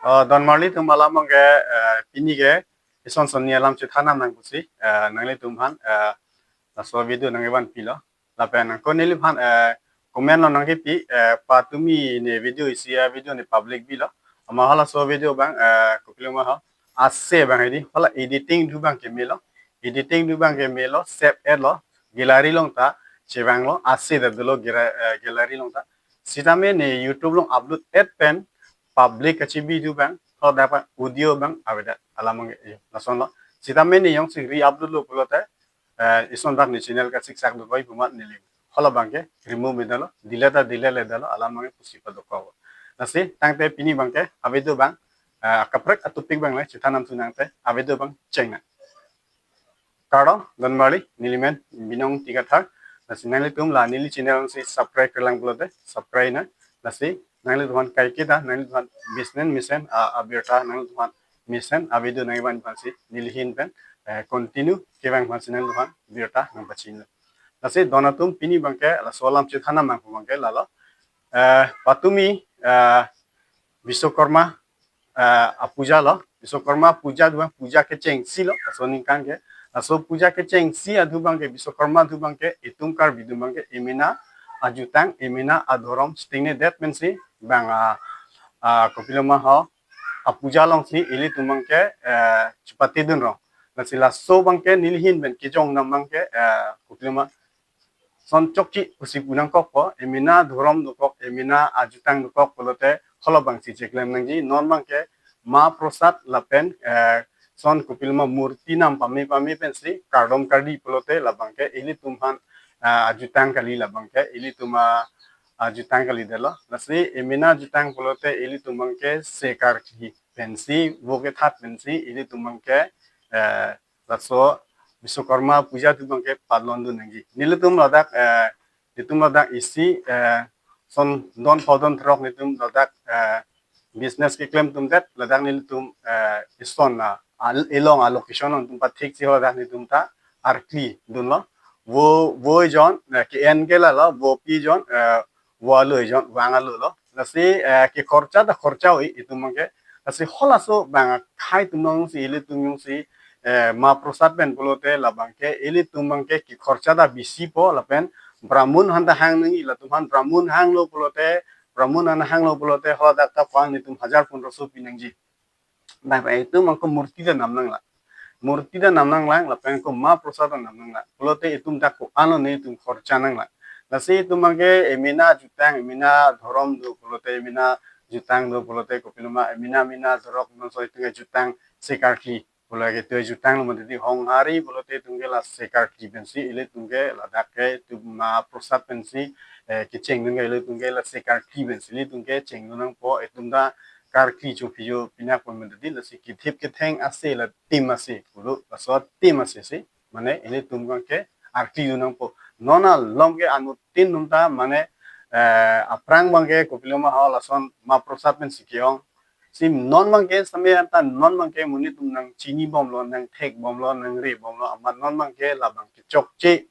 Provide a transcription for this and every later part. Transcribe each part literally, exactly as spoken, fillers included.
Uh, don marli atum alam abangke, uh, pini ke ison sonni alam chethan nang pusi, uh, nanglitum aphan, uh, laso video nangkevan pilo. Lapen nangko neliphan, uh, comment lo nangkepi, uh, patumi ne video isi a video ne public bilo. Amat halaso video abang, uh, kopilo ma ho, ase abang hedi, hala editing atum abang kemelo. Editing atum abang kemelo, save et lo, gallery along ta chevanglo, ase ta dolo gira-, eh, gallery along ta. Sitame ne YouTube along upload et pen public kachebi atum abang, ho dapat audio abang avedet alam abang, eh, lasonlo. Sitame ne jongsi re-upload lo pulote, eh, ison dak ne channel kasiksak dokok pu amat neli hala abangke remove me dalo, delete ta delete le dalo, alam abangke pusi padokok. Lasi tangte pini abangke a video abang, eh, kaprek a topic abang le chethan nangthu nangte a video abang chengnang. Kardom, don marli, neli men Binong Tigathar. Lasi nanglitum la neli channel si subscribe kelang pulote subscribe nang. Lasi nanglitum aphan kaiketa, nanglitum aphan business mesen, ah, abirta, nanglitum aphan mesen a video nangkevan aphansi neli ahin pen, eh, continue kevang aphansi nanglitum aphan birta nangpachinlo. Lasi don atum, pini abangke laso alam chethan nang abangke lalo. Eh, patumi, eh, Vishwakarma, eh, apuja lo. Vishwakarma puja atum abang puja kechengsi lo, laso aningkan ke. Laso puja kechengsi atum abangke, Vishwakarma atum abangke, itum Karbi atum abangke emena ajutang, emena adhorom sitengnedet pensi abang, ah, ah, kopilo ma ho, apuja alongsi ilitum abangke, eh, chepatedun rong. Lasi laso abangke neli ahin pen kejong nang abangke, eh, kopilo ma, son chokche pusi pu nangkokpo, emena adhorom dokok, emena ajutang dokok pulote hala abangsi cheklem nangji. Non abangke Mahaprasad lapen, eh, son kopilo ma murti nam pame pame pensi kardom kardi pulote la abangke ilitum aphan, eh, ajutang kali, la abangke ilitum a, ajutang kalidetlo. Lasi emena ajutang pulote ilitum abangke se karkli pensi, vo kethat pensi ilitum abangke, eh, laso Vishwakarma puja atum abangke palon dun nangji. Nelitum ladak, eh, nelitum ladak isi, eh, son don pho don throk nelitum ladak, eh, business keklem atum det, ladak nelitum, eh, ison na, al-, elong a location along atum pathiksi ho ladak nelitum ta arkli dunlo. Vo, vo ejon, eh, ke-en ke lalo, vopi ejon, eh, vo alo ejon, vang alo lo. Lasi, eh, kekhorcha ta khorcha-oi itum abangke. Lasi halaso abang akhai atum alongsi ilitum jongsi, eh, Mahaprasad pen pulote la abangke ilitum abangke kekhorcha ta bisipo, lapen Brahmun aphan ta hang nangji, latum aphan Brahmun hanglo pulote, Brahmun aphan hanglo pulote, ho dak ta vang nelitum hajar pondroso pi nangji. Dak itum abangke murti ta nam nanglang. Murti ta nam nanglang, lapen ko Mahaprasad ta nam nanglang. Pulote itum dak ko-an lo ne itum khorcha nanglang. Lasi itum abangke emena ajutang, emena adhorom do pulote, emena ajutang do pulote, kopilo ma, emena, emena adhorom, non so itum ke ajutang se karkli. Pulote ke tu ajutang lo mati di Honghari pulote itum ke la se karkli pensi, ilitum ke ladak ke itum Mahaprasad pensi, eh, kechengdun ke ilitum ke la se karkli pensi, ilitum ke chengdun nangpo, itum ta karkli chophi jo pinak pon mati di, lasi kethip ketheng ase la tim ase, pulo, laso tim ase si, mane ilitum abangke arkli dun nangpo. Non along ke anuttin atum ta, mane, eh, aphrang abangke kopilo ma ho lason Mahaprasad pensi ke-ong. Si non abangke same anta non abangke monit atum nangchini bomlo, nangthek bomlo, nangre bomlo, amat non abangke la abangke chokche.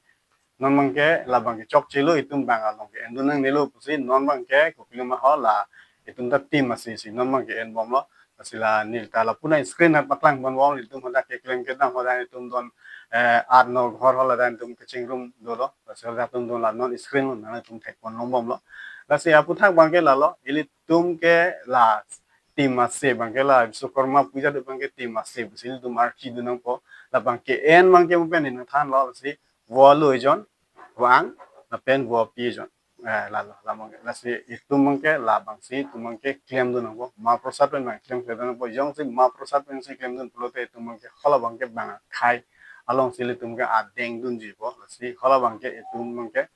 Non abangke la abangke chokche lo, itum abang along ke-en dun nangnelo pusi non abangke kopilo ma ho la itum ta tim ase si non abangke en bomlo. Lasi la neli ta lapu na screen nat paklang pon bom, itum hadak keklem kedam hadak itum don, eh, art no ghor hol hadak itum kechengrum dolo. Lasi hadak itum don la non screen nang itum thek pon long bomlo. Lasi aputhak abangke lalo, ilitum ke la tim ase abangke la Vishwakarma puja atum abangke tim ase pusi ilitum arkli dun nangpo. La abangke en abangke mo pen nangthanlo, lasi vo alo ejon, vang, lapen vopi ejon. Eh, lalo, la abangke, lasi itum abangke, la abangsi itum abangke klemdun nangpo, Mahaprasad pen abang klem klemdun nangpo, jongsi Mahaprasad pensi klemdun pulote itum abangke, hala abangke abang akhai alongsi ilitum ke adeng dunjipo, lasi hala abangke itum abangke,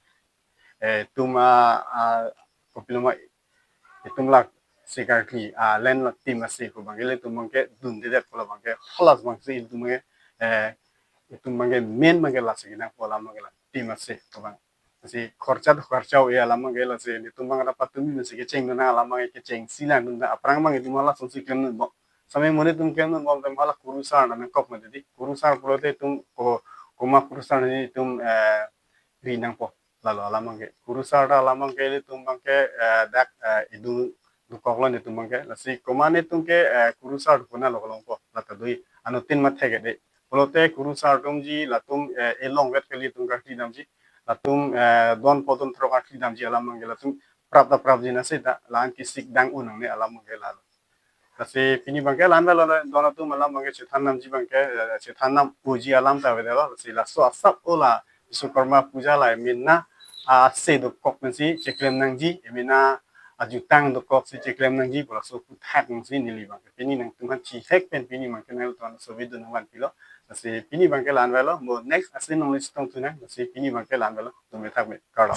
eh, itum a, a, kopilo ma, itum la se karkli, a, len la tim ase ko abangke ilitum abangke dundedet ko la abangke, hala abangsi itum abangke, eh, itum abangke main abangke lasi kenangpo, alam abangke la tim ase ko abang. Lasi khorcha ta khorcha-oi alam abangke, lasi nelitum abang ta patumi mesi kechengdun nang, alam abangke kechengsi lang dun ta, aphrang abang itum hala asonsi klemdun bom. Same monit atum klemdun bom tem hala kurusar nangkok mati di. Kurusar pulote itum ko, komat kurusar neli itum, eh, ri nangpo. Lalo alam abangke. Kurusar ta alam abangke ilitum abangke, eh, dak, eh, idung dokoklo netum abangke. Lasi komat netum ke, eh, kurusar dukuna lo kelongpo, lata dui. Anuttin mathe ke de. Pulote kurusar atumji latum, eh, elong vet kali atum karkli damji. Latum, eh, don podon throk karkli damji alam abangke latum prap ta prapji na seta, la-an kesik dang-un nangne alam abangke lalo. Lasi pini abangke la-an avelo, don atum alam abangke chethan damji abangke, eh, chethan dam puji alam ta avedetlo. Lasi laso asap ola Vishwakarma puja la emena, ah, ase dokok pensi cheklem nangji, emena ajutang dokok si cheklem nangji, pu laso aphuthak nangsi neli abangke pini nangtum aphan chihek pen pini abangke nangtum aphan laso video nangvanpilo. Lasi pini abangke la-an avelo, mo next ase nangli chetongthu nang. Lasi pini abangke la-an avelo, tum me thak me, kardom.